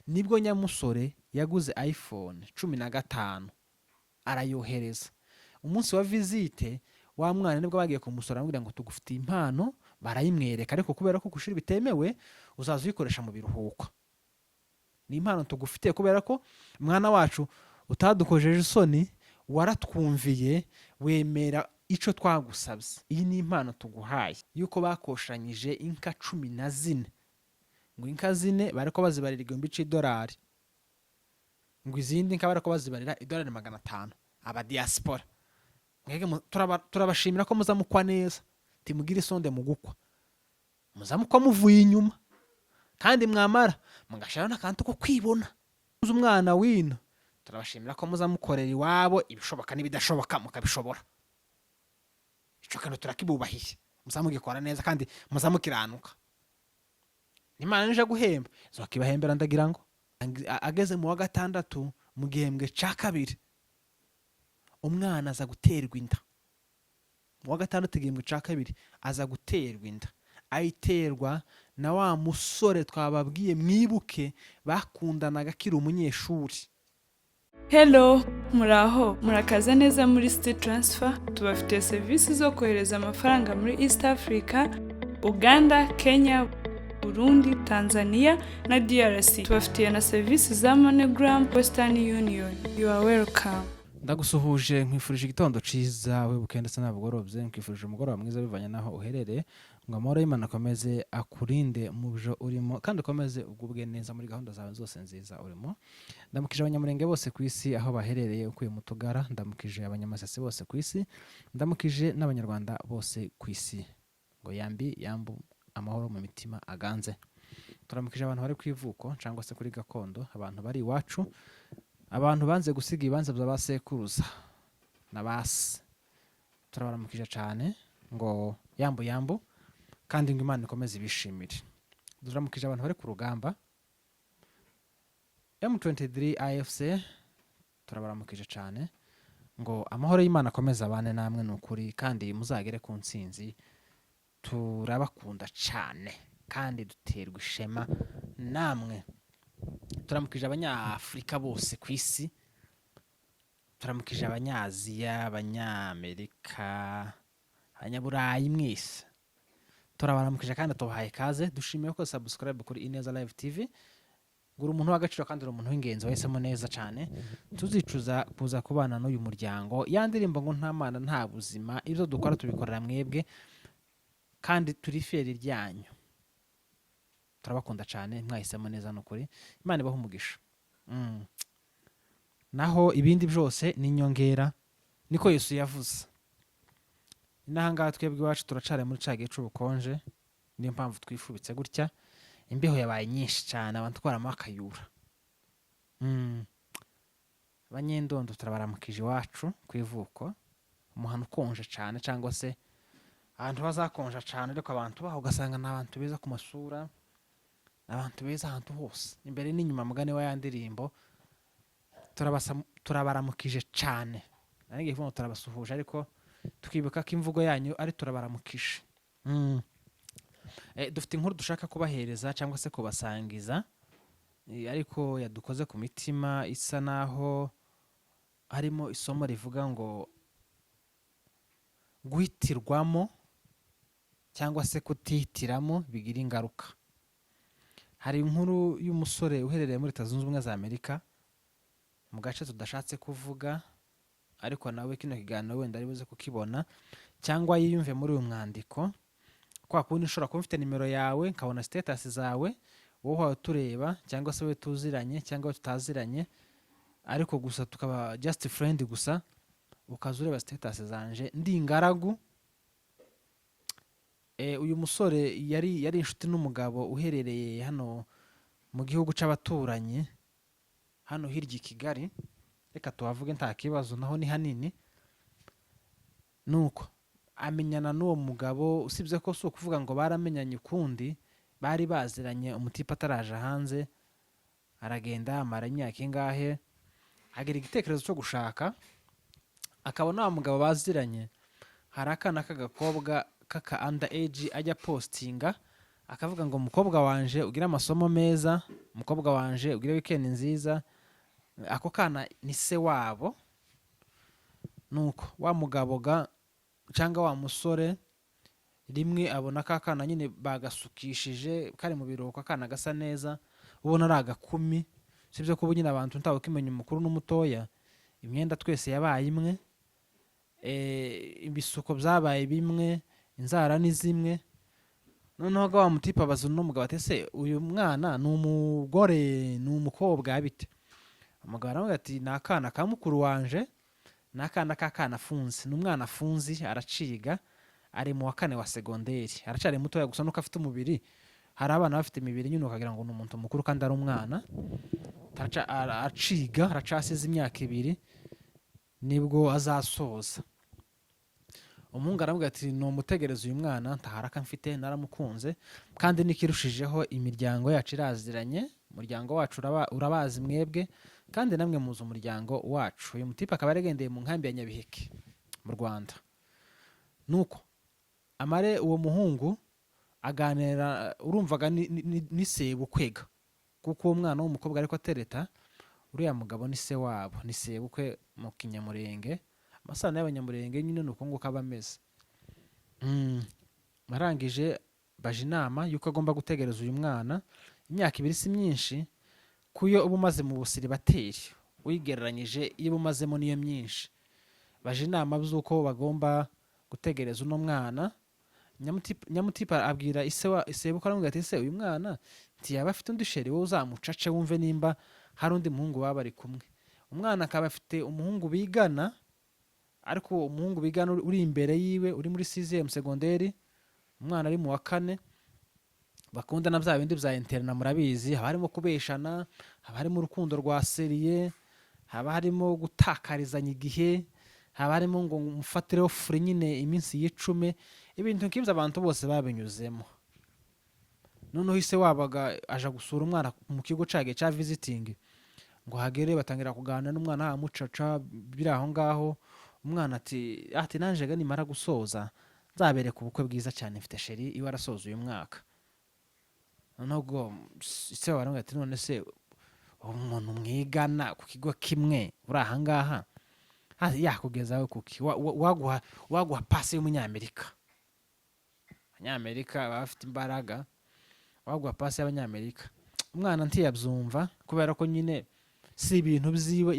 Nibwo nyamusore yaguze iPhone 15 arayohereza. Umunsi wa visite wa mwana nibwo bagiye kumusura, bamubwira ngo tugufitiye impano, barayimwereka, ariko kubera ko ku ishuri bitemewe, uzaza uyikoresha mu biruhuko. Ni impano tugufitiye kubera ko mwana wacu utadukojeje isoni, waratwumviye, wemera icyo twagusabye. Iyi ni impano tuguhaye yuko bakoshanyije inka 14, ngo inka zine bariko bazibarira 1000 c'idolari, ngo izindi nka bariko bazibarira idolari 500. Aba diaspora mwege turabashimira ko muza mukwa neza, timugire isonde mu gukwa, muza mukwa muvuye inyuma, kandi mwamara mugashiraho n'akantu ko kwibona. Uzi umwana wino, turabashimira ko muza mukorera iwabo ibishoboka n'ibidashoboka mukabishobora. Ico kintu turakibubahiye, muza mugikora neza kandi muza mukiranuka. Imana nije guhemba izokibahembera. Ndagira ngo ageze mu wa gatandatu, mu gihembwe ca kabiri, umwana aza guterwa inda. Mu wa gatandatu, igihembwe ca kabiri, aza guterwa inda, ayiterwa na wa musore twababwiye, mwibuke, bakundanaga akiri umunyeshuri. Hello, muraho, murakaza neza muri City Transfer. Tubafitiye serivisi zo kohereza amafaranga muri East Africa, Uganda, Kenya, Burundi, Tanzania na DRC. Tubafitiye na serivisi za MoneyGram, Western Union. You are welcome. Ndagusuhuje, nkwifurije igitondo ciza wibuke ndetse nabugorobye, nkwifurije umugoroba mwiza bivanye n'aho uherereye, ngo amahoro y'Imana akomeze akurinde mu byo urimo kandi ukomeze ugubwe neza muri gahunda zawe zose nziza urimo. Ndamukije Abanyamurenge bose ku isi aho baherereye, ukuye mu Tugara, ndamukije Abanyamasasi bose ku isi, ndamukije n'Abanyarwanda bose ku isi, ngo yambi yambu, amahoro mu mitima aganze. Turamukije abantu bari ku ivuko cyangwa se kuri gakondo, abantu bari iwacu, abantu banze gusiga ibibanza bya ba sekuruza na base. Turabaramukije cyane ngo yambu yambu, kandi ngo Imana ikomeze ibishimire. Turamukije abantu bari ku rugamba, M23 AFC, turabaramukije cyane ngo amahoro y'Imana akomeze abane namwe, ni ukuri, kandi muzagere ku ntsinzi. Turabakunda cyane kandi duterwa ishema namwe. Turamukije Abanyafurika bose ku isi, turamukije Abanyaziya, Abanyamerika, Abanyaburayi, mwese turabaramukije kandi tubahaye ikaze. Dushimiye ko subscribe kuri Ineza Live TV. Ngo uri umuntu w'agaciro kandi uri umuntu w'ingenzi, wahisemo neza cyane. Tuzicuza kuza kubana n'uyu muryango. Ya ndirimbo ngo nta Mana nta buzima, ibyo dukora tubikorera mwebwe kandi turi fier ryanyu. Turabakunda cyane, mwahisemo neza, ni ukuri, Imana ibahe umugisha. Naho ibindi byose ni inyongera, niko Yesu yavuze. Inaha ngaha twebwe iwacu turacari muri ca gihe c'ubukonje, niyo mpamvu twifubitse gutya. Imbeho yabaye nyinshi cyane, abantu twaramo akayura. Abanyendondo turabaramukije iwacu ku ivuko, umuhano ukonje cyane cyangwa se ahantu bazakonja cyane, ariko abantu baho ugasanga ni abantu beza ku masura, ni abantu beza ahantu hose, imbere n'inyuma, mugani wa ya ndirimbo. Turabaramukije cyane. Nari ngiye kuvuga ngo turabasuhuje, ariko tukibuka ko imvugo yanyu ari turabaramukije. Dufite inkuru dushaka kubahereza cyangwa se kubasangiza, ariko yadukoze ku mitima, isa naho harimo isomo rivuga ngo guhitirwamo cyangwa se kutihitiramo bigira ingaruka. Hari inkuru y'umusore uherereye muri Leta Zunze Ubumwe za Amerika, mu gace tudashatse kuvuga, ariko nawe kino kiganiro wenda ari buze kukibona cyangwa yiyumve muri uyu mwandiko. Kwa kundi nshobora kuba mfite nimero yawe, nkabona status zawe, wowe uhora tureba, cyangwa se wowe tuziranye cyangwa wowe tutaziranye, ariko gusa tukaba just friend gusa, ukaza ureba status zanje ndi ingaragu. Uyu musore yari inshuti n'umugabo uherereye hano mu gihugu c'abaturanyi, hano hirya i Kigali, reka tuhavuge nta kibazo, naho ni hanini. Nuko amenyana n'uwo mugabo, usibye ko si ukuvuga ngo baramenyanye ukundi, bari baziranye umutipe ataraje hanze. Aragenda amara imyaka ingahe, agira igitekerezo cyo gushaka, akabona wa mugabo baziranye hari akana k'agakobwa k'aka under age ajya postinga. Akavuga ngo: "Mukobwa wanje, ugire amasomo meza. Mukobwa wanje, ugire weekend nziza." Ako kana ni se wabo. Nuko wa mugabo ga cyangwa wa musore rimwe abona ka kana nyine bagasukishije, kari mu biruhuko, akana gasa neza, ubona ari agakumi. Sibyo kuba nyine abantu ntawe ukimenya umukuru n'umutoya, imyenda twese yabaye imwe, ibisuko byabaye bimwe, inzara ni zimwe. Noneho ga wa mutipe abaza uno mugabo ati: "Ese uyu mwana ni umugore, ni umukobwa, bite?" Umugabo aravuga ati: "Ni akana ka mukuru wanje, ni akana k'akana afunze, ni umwana afunze, araciga, ari mu wa kane wa segonderi, aracyari mutoya, gusa nuko afite umubiri. Hari abana bafite imibiri nyine ukagira ngo ni umuntu mukuru kandi ari umwana. Araciga, aracasize imyaka 2 nibwo azasoza." Umuhungu aramubwira ati: "Numutegereza uyu mwana, ntaharaka mfite, naramukunze, kandi nikirushijeho imiryango yacu iraziranye, umuryango wacu urabazi mwebwe, kandi namwe muzi umuryango wacu." Uyu mutipe akaba yaragendeye mu nkambi ya Nyabiheke mu Rwanda. Nuko amare uwo muhungu aganira, urumvaga ni sebukwega, kuko uwo mwana w'umukobwa ariko atereta uriya mugabo ni se wabo, ni sebukwe mu Kinyamurenge. Amasano y'Abanyamurenge nyine ni uko nguko aba ameze. Arangije baje inama y'uko agomba gutegereza uyu mwana. Imyaka 2 si myinshi kuyo uba umaze mu busiribateri, uyigereranyije iyo uba umazemo niyo myinshi. Baje inama z'uko bagomba gutegereza uno mwana. Nyamutipe abwira ise wa sebukwe, aramubwira ati: "Ese uyu mwana ntiyaba afite undi chéri? Wowe uzamucace wumve nimba hari undi muhungu baba bari kumwe." Umwana akaba afite umuhungu bigana, ariko umuhungu bigana uri imbere yiwe, uri muri sixième segonderi, umwana ari mu wa kane. Bakundana bya bindi bya internat, murabizi, haba harimo kubeshana, haba harimo urukundo rwa sérieux, haba harimo gutakarizanya igihe, haba harimo ngo mufatireho fure nyine iminsi y'icume, ibintu nk'ibyo abantu bose babinyuzemo. Noneho ise wabaga aja gusura umwana mu kigo cage cya visiting, ngo hagere batangira kuganira n'umwana, amucaca biri aho ngaho. Umwana ati: "Nanjye ga nimara gusoza nzabereka ubukwe bwiza cyane, mfite chéri iwe arasoza uyu mwaka." Noneho ubwo ise wawe aramubwira ati: "None se umuntu mwigana ku kigo kimwe uri aha ngaha yakugezaho kuki? Waguha pasi y'umunyamerika, Abanyamerika baba bafite imbaraga, waguha pasi y'Abanyamerika." Umwana ntiyabyumva kubera ko nyine si ibintu byiwe,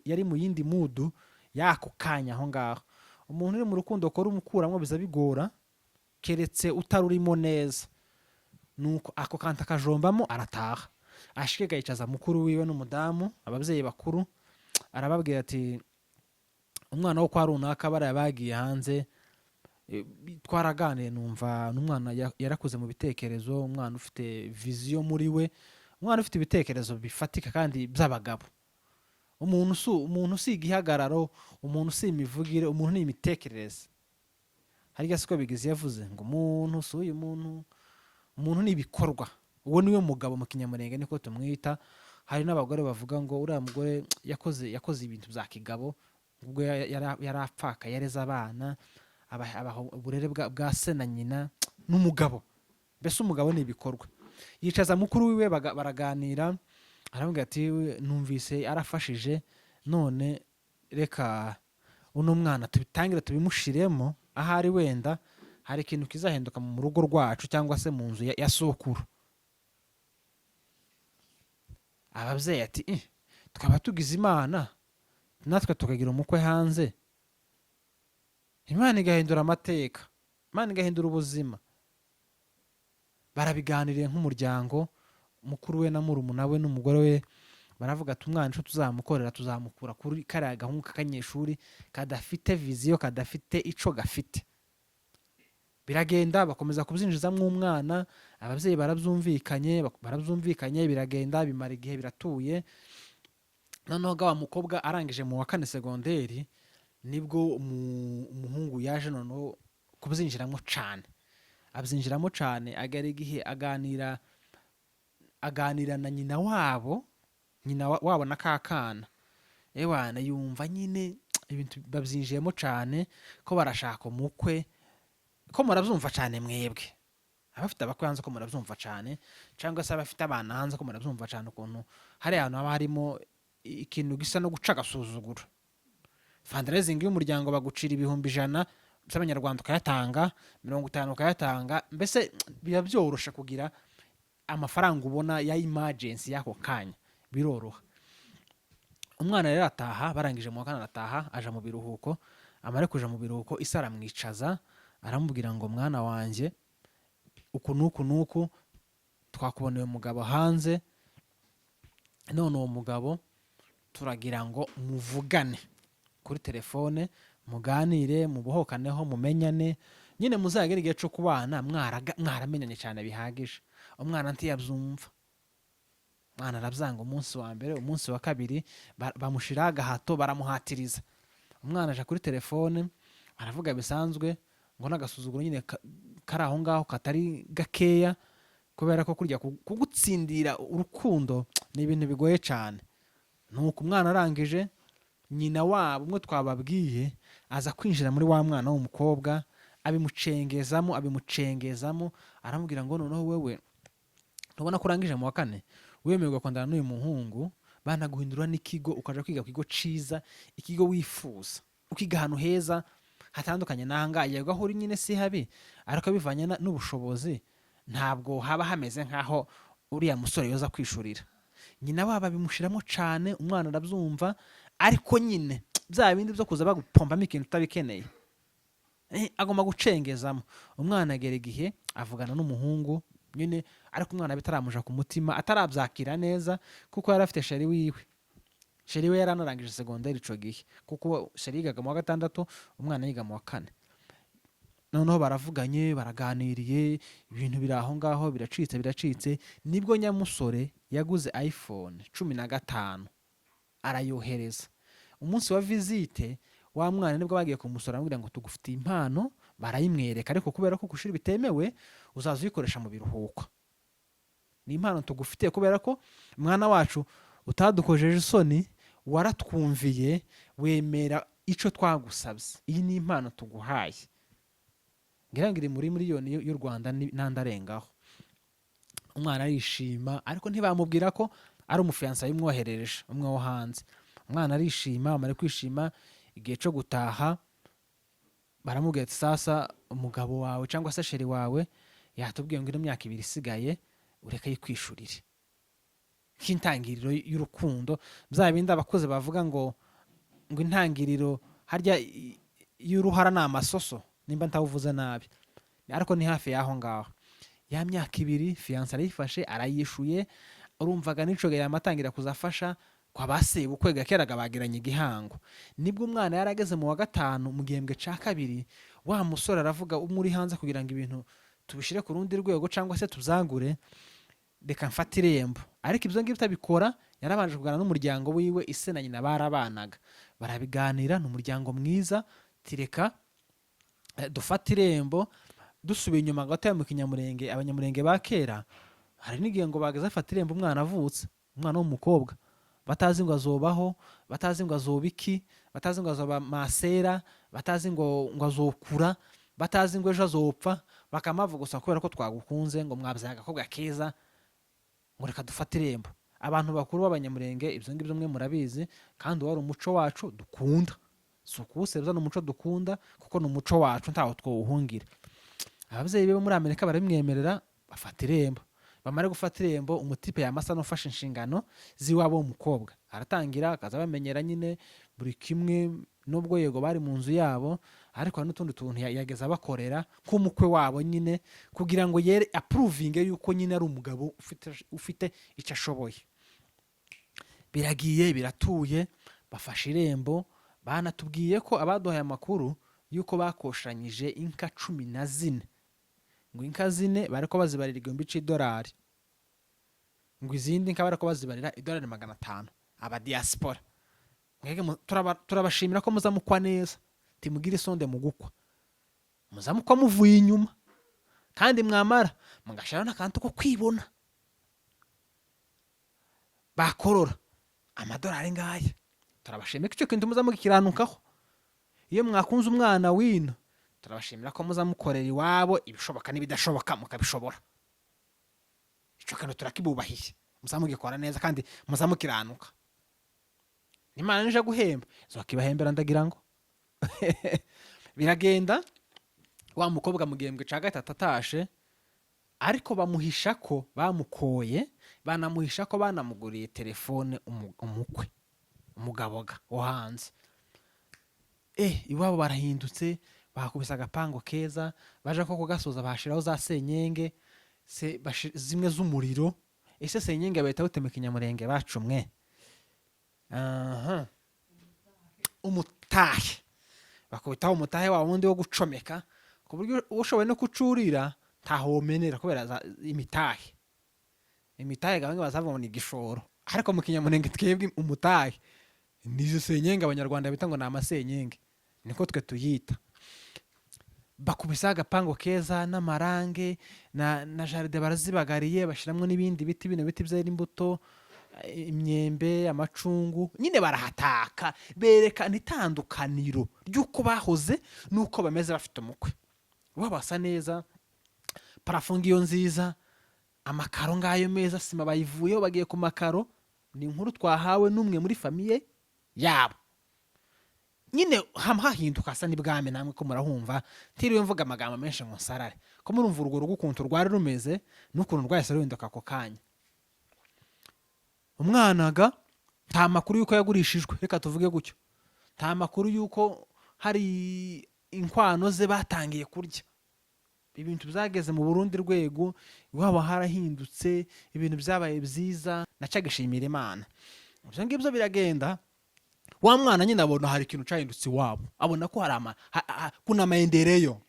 yari mu yindi mood y'ako kanya aho ngaho. Umuntu uri mu rukundo kora umukuramo biza bigora, keretse utarurimo neza. Nuko ako kantu akajombamo, arataha, ashike yicaza mukuru wiwe n'umudamu, ababyeyi bakuru, arababwira ati: "Umwana wo kwa runaka bariya bagiye hanze, twaraganiye, numva n'umwana yarakuze mu bitekerezo, umwana ufite vision muri we, umwana ufite ibitekerezo bifatika kandi by'abagabo. Umuntu si igihagararo, umuntu si imivugire, umuntu ni imitekerereze." Harya siko Bigizi yavuze ngo umuntu si uyu muntu, umuntu ni ibikorwa. Uwo niwe mugabo mu Kinyamurenge, niko tumwita. Hari n'abagore bavuga ngo uriya mugore yakoze ibintu bya kigabo, ubwo yari apfaka, yareze abana, abaha uburere bwa se na nyina n'umugabo. Mbese umugabo ni ibikorwa. Yicaza mukuru wiwe, baraganira, aramubwira ati: "Numvise arafashije, none reka uno mwana tubitangire tubimushiremo, ahari wenda hari ikintu kizahinduka mu rugo rwacu cyangwa se mu nzu ya sokuru." Ababyeyi ati: "Eh, twaba tugize Imana natwe tukagira umukwe hanze, Imana igahindura amateka, Imana igahindura ubuzima." Barabiganiriye nk'umuryango, mukuru we na murumuna we n'umugore we, baravuga ati: "Umwana icyo tuzamukorera, tuzamukura kuri kariya gahungu k'akanyeshuri kadafite vision, kadafite ico gafite." Biragenda, bakomeza kubyinjizamo umwana, ababyeyi barabyumvikanye, barabyumvikanye, biragenda, bimara igihe, biratuye. Noneho ga wa mukobwa arangije mu wa kane segonderi, nibwo umuhungu yaje noneho kubyinjiramo cane, abyinjiramo cane, agera igihe aganira na nyina wabo, nyina wabo na kakana. Ewana, yumva nyine ibintu babyinjiyemo cane, ko barashaka umukwe, ko murabyumva cane mwebwe. Abafite abakwe hanze ko murabyumva cyane, cyangwa se abafite abana hanze ko murabyumva cyane, ukuntu hari ahantu haba harimo ikintu gisa no guca agasuzuguro. Fundraising y'umuryango bagucira 100,000 by'abanyarwanda, ukayatanga, 50 ukayatanga. Mbese biba byorosha kugira amafaranga ubona ya emergency y'ako kanya, biroroha. Umwana rero arataha, barangije mu wa kane arataha, aja mu biruhuko. Amara kuja mu biruhuko, ise aramwicaza, aramubwira ngo: "Mwana wanjye, uku n'uku n'uku, twakuboneye umugabo hanze. None uwo mugabo turagira ngo muvugane kuri telefone, muganire, mubohokaneho, mumenyane nyine, muzagere igihe cyo kubana mwaramenyanye cyane bihagije." Umwana ntiyabyumva, umwana arabyanga. Umunsi wa mbere, umunsi wa kabiri, bamushyiraho agahato, baramuhatiriza. Umwana aja kuri telefone, aravuga bisanzwe, ngo n'agasuzuguro nyine kari aho ngaho katari gakeya, kubera ko kurya kugutsindira urukundo ni ibintu bigoye cyane. Nuko umwana arangije, nyina wabo umwe twababwiye aza kwinjira muri wa mwana w'umukobwa, abimucengezamo, abimucengezamo, aramubwira ngo: "Noneho wewe ntubona ko urangije mu wa kane, wemerewe gukundana n'uyu muhungu, banaguhindura n'ikigo, ukaja kwiga ku kigo ciza, ikigo wifuza, ukiga ahantu heza hatandukanye n'ahangaha. Yego, aho uri nyine si habi, ariko bivanye n'ubushobozi ntabwo haba hameze nk'aho uriya musore yoza kwishurira." Nyina wabo abimushiramo cane, umwana arabyumva, ariko nyine bya bindi byo kuza bagupompamo ikintu utabikeneye, agomba gucengezamo. Umwana agera igihe avugana n'umuhungu nyine, ariko umwana bitaramuja ku mutima, atarabyakira neza, kuko yari afite chéri wiwe. Chéri we yari anarangije segonderi ico gihe, kuko chéri yigaga mu wa gatandatu, umwana yiga mu wa kane. Noneho baravuganye, baraganiriye, ibintu biri aho ngaho, biracitse, biracitse. Nibwo nyamusore yaguze iPhone 15 arayohereza. Umunsi wa visite wa mwana nibwo bagiye kumusura, aramubwira ngo: "Tugufitiye impano." Barayimwereka, ariko kubera ko ku ishuri bitemewe, uzaza uyikoresha mu biruhuko. "Ni impano tugufitiye kubera ko mwana wacu utadukojeje isoni, waratwumviye, wemera icyo twagusabye. Iyi ni impano tuguhaye." Ngira ngo iri muri miliyoni y'u Rwanda n'andi arengaho. Umwana arishima, ariko ntibamubwira ko ari umufiyansa yimwoherereje, umwe wo hanze. Umwana arishima. Amara kwishima, igihe cyo gutaha baramubwira ati: "Sasa umugabo wawe cyangwa se chéri wawe yatubwiye ngo ino myaka 2 isigaye ureke yikwishurire." Nk'intangiriro y'urukundo, bya bindi abakuze bavuga ngo intangiriro harya y'uruhara ni amasoso, nimba ntawuvuze nabi, ariko ni hafi y'aho ngaho. Ya myaka 2 fiancé arayifashe, arayishuye. Urumvaga n'ico gihe yamatangira kuzafasha kwa ba sebukwe, keraga bagiranye igihango. Nibwo umwana yari ageze mu wa gatanu, mu gihembwe ca kabiri, wa musore aravuga, umwe uri hanze: "Kugira ngo ibintu tubishyire ku rundi rwego cyangwa se tuzangure, reka mfate irembo." Ariko ibyo ngibyo atabikora yarabanje kuganira n'umuryango wiwe. Ise na nyina barabanaga, barabiganira, ni umuryango mwiza. Tireka dufate irembo. Dusubiye inyuma gatoya mu kinyamurenge, abanyamurenge ba kera, hari n'igihe ngo bageze bafata irembo umwana avutse, umwana w'umukobwa, batazi ngo azobaho, batazi ngo azoba iki, batazi ngo azoba masera, batazi ngo azokura, batazi ngo ejo azopfa, bakamavuga gusa kubera ko twagukunze, ngo mwabyaye agakobwa keza, ngo reka dufate irembo. Abantu bakuru b'abanyamurenge ibyo ngibyo mwe murabizi, kandi wari umuco wacu dukunda. Si ukuwusebya, ni umuco dukunda, kuko ni umuco wacu, ntawo twawuhungira. Ababyeyi be bo muri Amerika barabimwemerera, bafata irembo. Bamara gufata irembo, umutipe yamasa n'ufashe inshingano z'iwabo w'umukobwa, aratangira akaza bamenyera nyine buri kimwe. Nubwo yego bari mu nzu yabo, ariko hari n'utundi tuntu yageza abakorera nk'umukwe wabo nyine, kugira ngo yere approvinge yuko nyine ari umugabo ufite icyo ashoboye. Biragiye, biratuye, bafashe irembo. Banatubwiye ko abaduhaye amakuru yuko bakoshanyije inka 14, ngo inka zine bariko bazibarira 1000 c'idolari, ngo izindi nka bariko bazibarira idolari 500. Aba diaspora mwege turabashimira ko muza mukwa neza, timugire isonde mu gukwa, muza mukwa muvuye inyuma, kandi mwamara mugashiraho n'akantu ko kwibona. Bakorora amadolari ngaya, turabashimira ko icyo kintu muza mugikiranukaho. Iyo mwakunze umwana wino, Turabashimira ko muza mukorera iwabo ibishoboka n'ibidashoboka mukabishobora. Icyo kintu turakibubahiye, muza mugikora neza kandi muza mukiranuka. Imana nije guhemba, izokibahembera. Ndagira ngo biragenda. Wa mukobwa mu gihembwe cya gatatu atashe, ariko bamuhisha ko bamukoye, banamuhisha ko banamuguriye telefone, umukwe, umugaboga wo hanze. Iwabo barahindutse, bakubise agapango keza, baje ko kugasoza bashiraho za senyenge se, zimwe z'umuriro. Ese senyenge bahita butemeka inyamurenge bacumwe? Aha, umutahe, bakubitaho umutahe wa wundi wo gucomeka, ku buryo ushoboye no kucurira ntaho womenera kubera imitahe. Imitahe bamwe bazavuga ngo ni igishoro, ariko mu kinyamurenge twebwe umutahe ni izo senyenge Abanyarwanda bita ngo ni amasenyenge, niko twe tuyita. Bakubisaho agapango keza n'amarange na jardin, barazibagariye, bashyiramo n'ibindi biti, bino biti byera imbuto, imyembe, amacungu. Nyine barahataka, berekana itandukaniro ry'uko bahoze n'uko bameze bafite umukwe. Bo basa neza, plafond ngiyo nziza, amakaro ngayo meza, sima bayivuyeho bagiye ku makaro. Ni inkuru twahawe n'umwe muri famille yabo. Nyine hama hahinduka hasa n'ibwami. Namwe ko murahumva, ntiriwe mvuga amagambo menshi ngo nsarare, ko murumva urwo rugo ukuntu rwari rumeze n'ukuntu rwahise ruhinduka ako kanya. Umwanaga nta makuru y'uko yagurishijwe, reka tuvuge gutyo, nta makuru y'uko hari inkwano ze batangiye kurya. Ibintu byageze mu burundi rwego, iwabo harahindutse, ibintu byabaye byiza, naca agashimira Imana. Ibyo ngibyo biragenda. Wa mwana nyine abona hari ikintu cyahindutse iwabo, abona ko hari ama kuna maendeleo,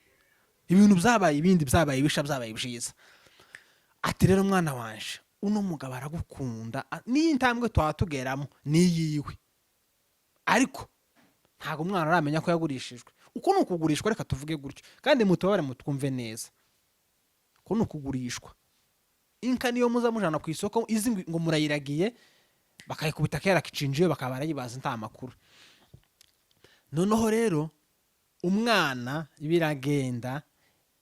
ibintu byabaye ibindi, byabaye bisha, byabaye byiza. Ati: "Rero mwana wanje, uno mugabo aragukunda, n'iyi ntambwe twaba tugeramo niyiwe." Ariko ntabwo umwana aramenya ko yagurishijwe. Uko ni ukugurishwa, reka tuvuge gutyo, kandi mutubabare mutwumve neza ko ni ukugurishwa. Inka niyo muza mujana ku isoko izi ngo murayiragiye, bakayikubita kera kicinjiye, bakaba barayibaza nta makuru. Noneho rero umwana biragenda,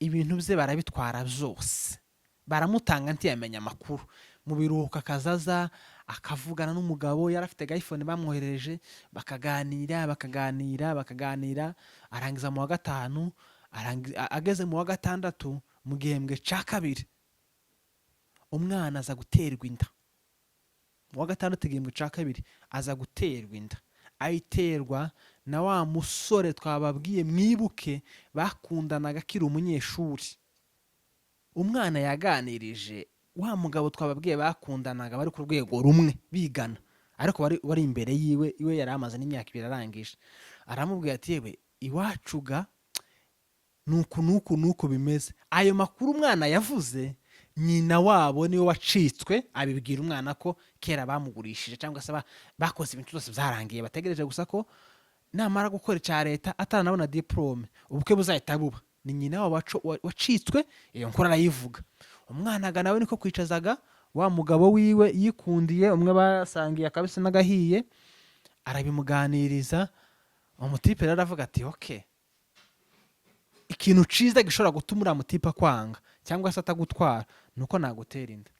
ibintu bye barabitwara byose, baramutanga, ntiyamenya amakuru. Mu biruhuko akazaza akavugana n'umugabo, yari afite iPhone bamwoherereje, bakaganira, bakaganira, bakaganira. Arangiza mu wa gatanu, ageze mu wa gatandatu mu gihembwe cya kabiri, umwana aza guterwa inda. Mu wa gatandatu igihembwe cya kabiri aza guterwa inda, ayiterwa na wa musore twababwiye, mwibuke, bakundanaga akiri umunyeshuri. Umwana yaganirije wa mugabo twababwiye bakundanaga, bari ku rwego rumwe bigana, ariko wari imbere yiwe, iwe yari amaze n'imyaka 2 arangije. Aramubwira ati: "Yewe, iwacu ga nuku nuku nuku bimeze." Ayo makuru umwana yavuze, nyina wabo niwe wacitswe, abibwira umwana ko kera bamugurishije, cyangwa se bakoze ibintu byose byarangiye, bategereje gusa ko namara gukora icya leta, ataranabona diplôme, ubukwe buzahita buba. Ni nyina wabo wacitswe, iyo nkuru arayivuga. Umwana aga nawe niko kwicazaga wa mugabo wiwe yikundiye, umwe basangiye akabisi n'agahiye, arabimuganiriza. Umutipe rero aravuga ati: "Okay, ikintu ciza gishobora gutuma uriya mutipe akwanga cyangwa se atagutwara ni uko nagutera inda."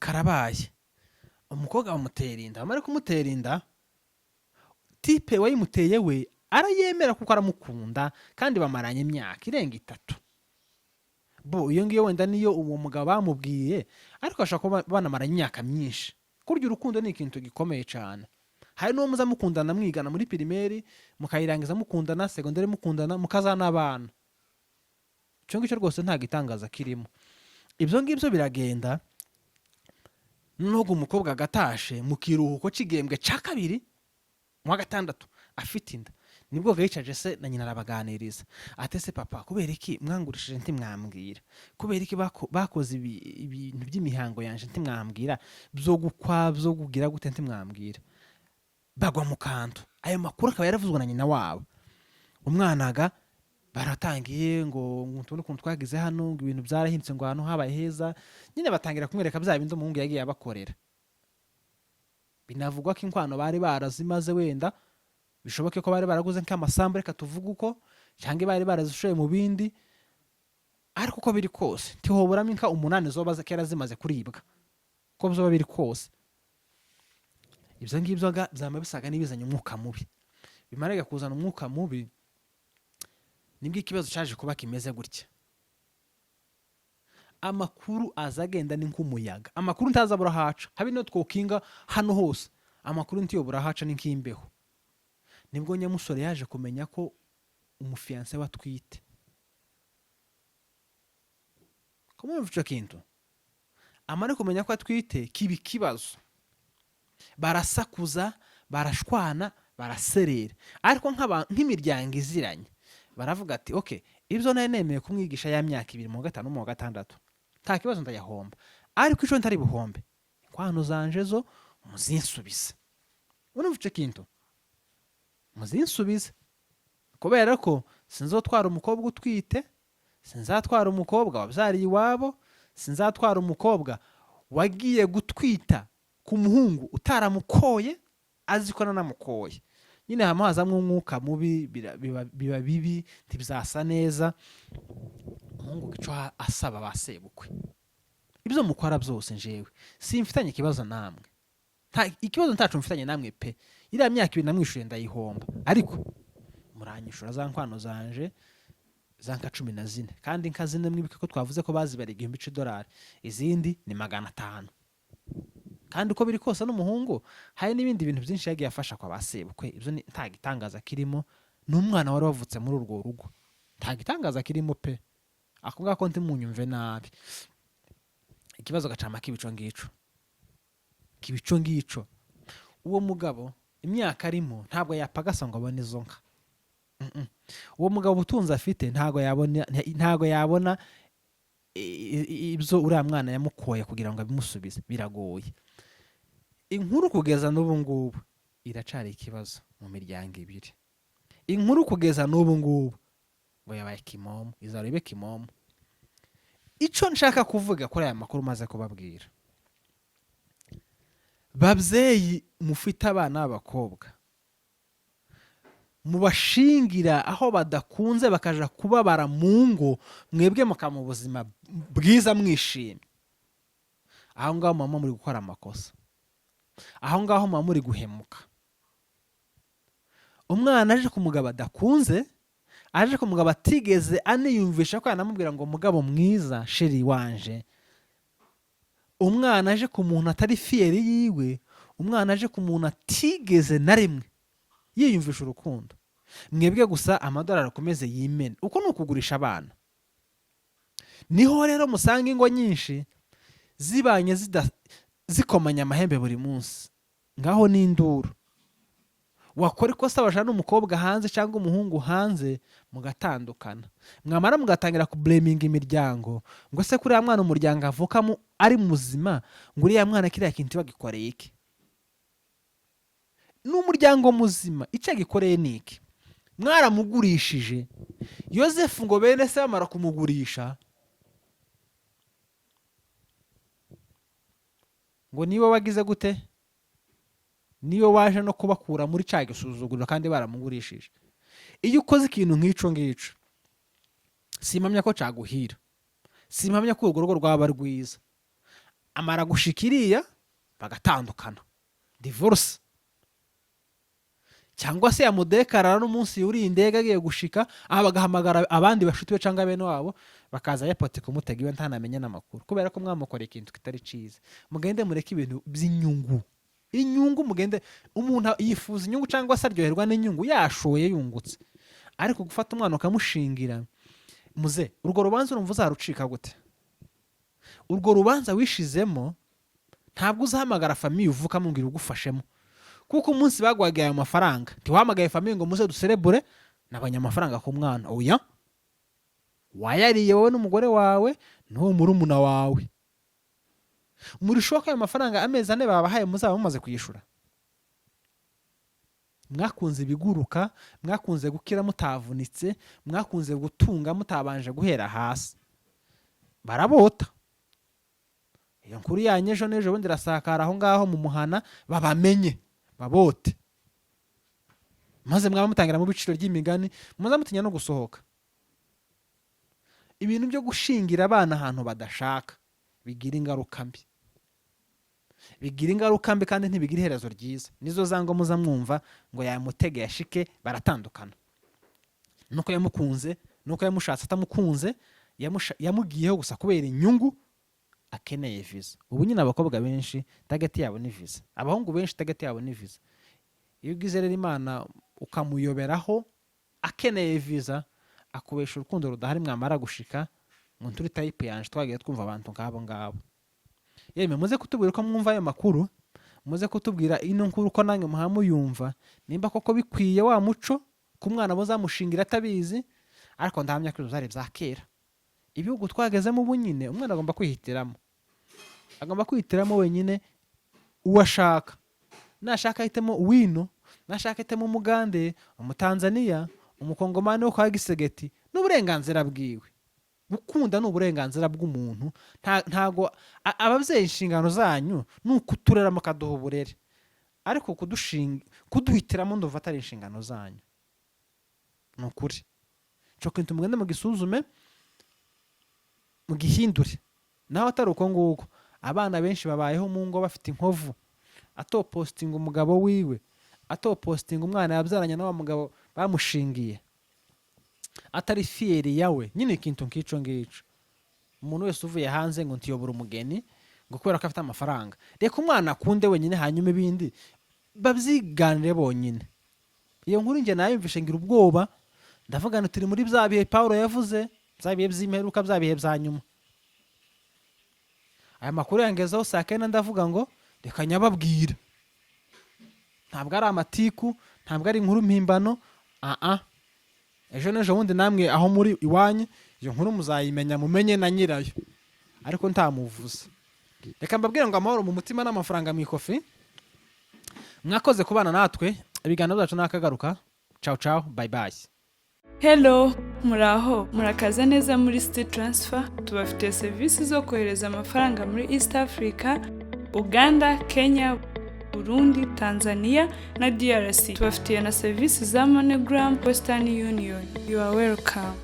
Karabaye, umukobwa bamutera inda. Bamara kumutera inda, type wayimuteye we arayemera kuko aramukunda, kandi bamaranye imyaka irenga 3. Bo iyo ngiyo wenda niyo uwo mugabo bamubwiye, ariko bashobora kuba banamaranye imyaka myinshi. Kurya urukundo ni ikintu gikomeye cyane. Hari n'uwo muza mukundana mwigana muri primaire, mukayirangiza mukundana, secondaire mukundana, mukazanabana. Icyo ngicyo rwose nta gitangaza kirimo. Ibyo ngibyo biragenda. Nubwo umukobwa agatashe mu kiruhuko cy'igihembwe cya kabiri mu wa gatandatu afite inda, nibwo yicaje se na nyina, arabaganiriza ate: "Se papa, kubera iki mwangurishije ntimwambwira? Kubera iki bakoze ibintu by'imihango yanje ntimwambwira, byo gukwa, byo kugira gute ntimwambwira?" Bagwa mu kantu. Ayo makuru akaba yaravuzwe na nyina wabo. Umwanaga baratangiye ngo tubone ukuntu twagize hano, ngo ibintu byarahindutse, ngo ahantu habaye heza. Nyine batangira kumwereka bya bindi umuhungu yagiye abakorera. Binavugwa ko inkwano bari barazimaze wenda. Bishoboke ko bari baraguze nk'amasambu, reka tuvuge uko, cyangwa bari barazishoye mu bindi. Ariko uko biri kose, ntihoburamo inka 8 zoba kera zimaze kuribwa. Uko byoba biri kose, ibyo ngibyo byama bisaga n'ibizanye umwuka mubi. Bimara kuzana umwuka mubi, nibwo ikibazo cyaje kuba kimeze gutya. Amakuru aza agenda ni nk'umuyaga. Amakuru ntazabura haca, habe niyo twokinga hano hose, amakuru ntiyobura haca, ni nk'imbeho. Nibwo nyamusore yaje kumenya ko umufiyanse we atwite. Kumwumva icyo kintu, amara kumenya ko atwite, kiba ikibazo. Barasakuza, barashwana, baraserera. Ariko nk'imiryango iziranye, baravuga ati: "Ok, ibyo nari nemeye kumwigisha ya myaka 2 mu wa gatanu no mu wa gatandatu, nta kibazo, ndayahomba. Ariko icyo ntari buhombe, inkwano zanje zo muzinsubize." Urumva icyo kintu? Muzinsubize, kubera ko sinzotwara umukobwa utwite, sinzatwara umukobwa wabyariye iwabo, sinzatwara umukobwa wagiye gutwita ku muhungu utaramukoye, azi ko nanamukoye. Nyine hama hazamwo umwuka mubi, biba bibi, ntibizasa neza. Umuhungu gico asaba ba sebukwe: "Ibyo mukora byose, njewe simfitanye ikibazo namwe. Ikibazo ntacu mfitanye namwe pe. Iriya myaka 2 namwishuye ndayihomba, ariko muranyishura za nkwano zanje, za nka 14." Kandi inka zine, mwibuke ko twavuze ko bazibara 1000 c'idolari, izindi ni 500. Kandi uko biri kose n'umuhungu hari n'ibindi bintu byinshi yagiye afasha kwa ba sebukwe. Ibyo nta gitangaza kirimo, ni umwana wari wavutse muri urwo rugo, nta gitangaza kirimo pe. Ako ngako ntimunyumve nabi. Ikibazo gacama k'ibico ngico, kibico ngico. Uwo mugabo imyaka arimo ntabwo yapagasa ngo abone izo nka. Uwo mugabo ubutunzi afite ntabwo yabona ibyo uriya mwana yamukoye kugira ngo abimusubize, biragoye. Inkuru kugeza n'ubu ngubu iracari ikibazo mu miryango ibiri. Inkuru kugeza n'ubu ngubu ngo yabaye kimomo, izaba ibe kimomo. Icyo nshaka kuvuga kuri aya makuru maze kubabwira, babyeyi mufite abana b'abakobwa, mubashingira aho badakunze, bakaja kubabara mu ngo, mwebwe mukaba mu buzima bwiza mwishimye, aho ngaho muba muri gukora amakosa, aho ngaho muba muri guhemuka. Umwana aje ku mugabo adakunze, aje ku mugabo atigeze aniyumvisha ko yanamubwira ngo "Mugabo mwiza, chéri wanje". Umwana aje ku muntu atari fier yiwe, umwana aje ku muntu atigeze na rimwe yiyumvisha urukundo, mwebwe gusa amadolari akomeze yimene. Uko ni ukugurisha abana. Niho rero musanga ingo nyinshi zibanye zikomanya amahembe buri munsi. Ngaho n'induru, wakora ikosa wajana umukobwa hanze cyangwa umuhungu hanze, mugatandukana, mwamara mugatangira kublaminga imiryango ngo: "Se kuriya mwana umuryango avukamo ari muzima, ngo uriya mwana kiriya kintu bagikoreye iki?" Ni umuryango muzima, icyo agikoreye ni iki? Mwaramugurishije. Yosefu ngo bene se bamara kumugurisha, ngo niwe wagize gute? Niwe waje no kubakura muri cya gisuzuguriro kandi baramugurishije. Iyo ukoze ikintu nk'icyo ngicyo, simpamya ko cyaguhira, simpamya ko urwo rugo rwaba rwiza. Amara gushika iriya, bagatandukana, divorce, cyangwa se yamudekarara n'umunsi yuriye indege agiye gushika aha, bagahamagara abandi bashuti be cyangwa bene wabo, bakaza airport kumutega iwe, ntanamenye n'amakuru, kubera ko mwamukoreye ikintu kitari cyiza. Mugende mureke ibintu by'inyungu, inyungu. Mugende, umuntu yifuza inyungu cyangwa se aryoherwa n'inyungu yashoye, yungutse. Ariko gufata umwana ukamushingira, muze urwo rubanza urumva uzarucika gute? Urwo rubanza wishizemo, ntabwo uzahamagara famille uvukamo ngo irugufashemo, kuko umunsi baguhaga ayo mafaranga ntiwahamagaye famille ngo muze duserebure nabonye amafaranga ku mwana. Oya, wayariye wowe n'umugore wawe n'uwo murumuna wawe. Murishoka ayo mafaranga, amezi 4 babahaye muzaba mumaze kuyishura. Mwakunze ibiguruka, mwakunze gukira mutavunitse, mwakunze gutunga mutabanje guhera hasi. Barabota iyo nkuru yanyu, ejo n'ejo bundi irasakara aho ngaho mu muhana, babamenye, babote. Maze mwaba mutangira mu biciro ry'imigani, muza mutinya no gusohoka. Ibintu byo gushingira abana ahantu badashaka bigira ingaruka mbi, bigira ingaruka mbi kandi ntibigira iherezo ryiza. Nizo za ngo muza mwumva ngo yamutegeye ashike baratandukana, nuko yamukunze, nuko yamushatse atamukunze, yamugiyeho gusa kubera inyungu, akeneye visa. Ubu nyine abakobwa benshi target yabo ni visa, abahungu benshi target yabo ni visa. Iyo ugize rero Imana ukamuyoberaho akeneye visa, akubesha urukundo rudahari, mwamara gushika ngo nturi type yanje. Twagiye twumva abantu nk'abo ngabo. Yemwe, muze kutubwira uko mwumva ayo makuru, muze kutubwira ino nkuru uko nange muhamuyumva, nimba koko bikwiye wa muco ku mwana muzamushingira atabizi. Ariko ndahamya ko ibyo byari ibya kera. Ibihugu twagezemo ubu nyine, umwana agomba kwihitiramo, agomba kwihitiramo wenyine uwo ashaka. Nashaka ahitemo uwino, nashaka ahitemo Umugande, Umutanzaniya, Umukongomani wo kwa Gisegeti, n'uburenganzira bwiwe. Gukunda ni uburenganzira bw'umuntu. Ntago ababyeyi, inshingano zanyu ni ukuturera mukaduha uburere, ariko kuduhitiramo ndumva atari inshingano zanyu. Ni ukuri, ico kintu mugende mugisuzume, mugihindure. Naho atari uko nguko, abana benshi babayeho mu ngo bafite inkovu, atopostinga umugabo wiwe, atopostinga umwana yabyaranye na wa mugabo bamushingiye, atari fier yawe nyine. Ikintu nk'ico ngico, umuntu wese uvuye hanze ngo ntiyobora umugeni ngo kubera ko afite amafaranga. Reka umwana akunde wenyine, hanyuma ibindi babyiganire bonyine. Iyo nkuru njye nayumvishe ngira ubwoba, ndavuga ngo turi muri bya bihe Pawulo yavuze, bya bihe by'imperuka, bya bihe bya nyuma. Aya makuru yangezeho saa 9, ndavuga ngo reka nyababwira. Ntabwo ari amatiku, ntabwo ari inkuru mpimbano. Aa, ejo n'ejo bundi namwe aho muri iwanyu iyo nkuru muzayimenya, mumenye na nyirayo, ariko ntamuvuze. Reka mbabwire ngo amahoro mu mutima n'amafaranga mu ikofi. Mwakoze kubana natwe, ibiganiro byacu nakagaruka. Ciao ciao, bye bye. Hello, muraho, murakaza neza muri City Transfer. Tubafitiye serivisi zo kohereza amafaranga muri East Africa, Uganda, Kenya, Burundi, Tanzania na DRC. Tubafitiye na serivisi za MoneyGram, Western Union. You are welcome.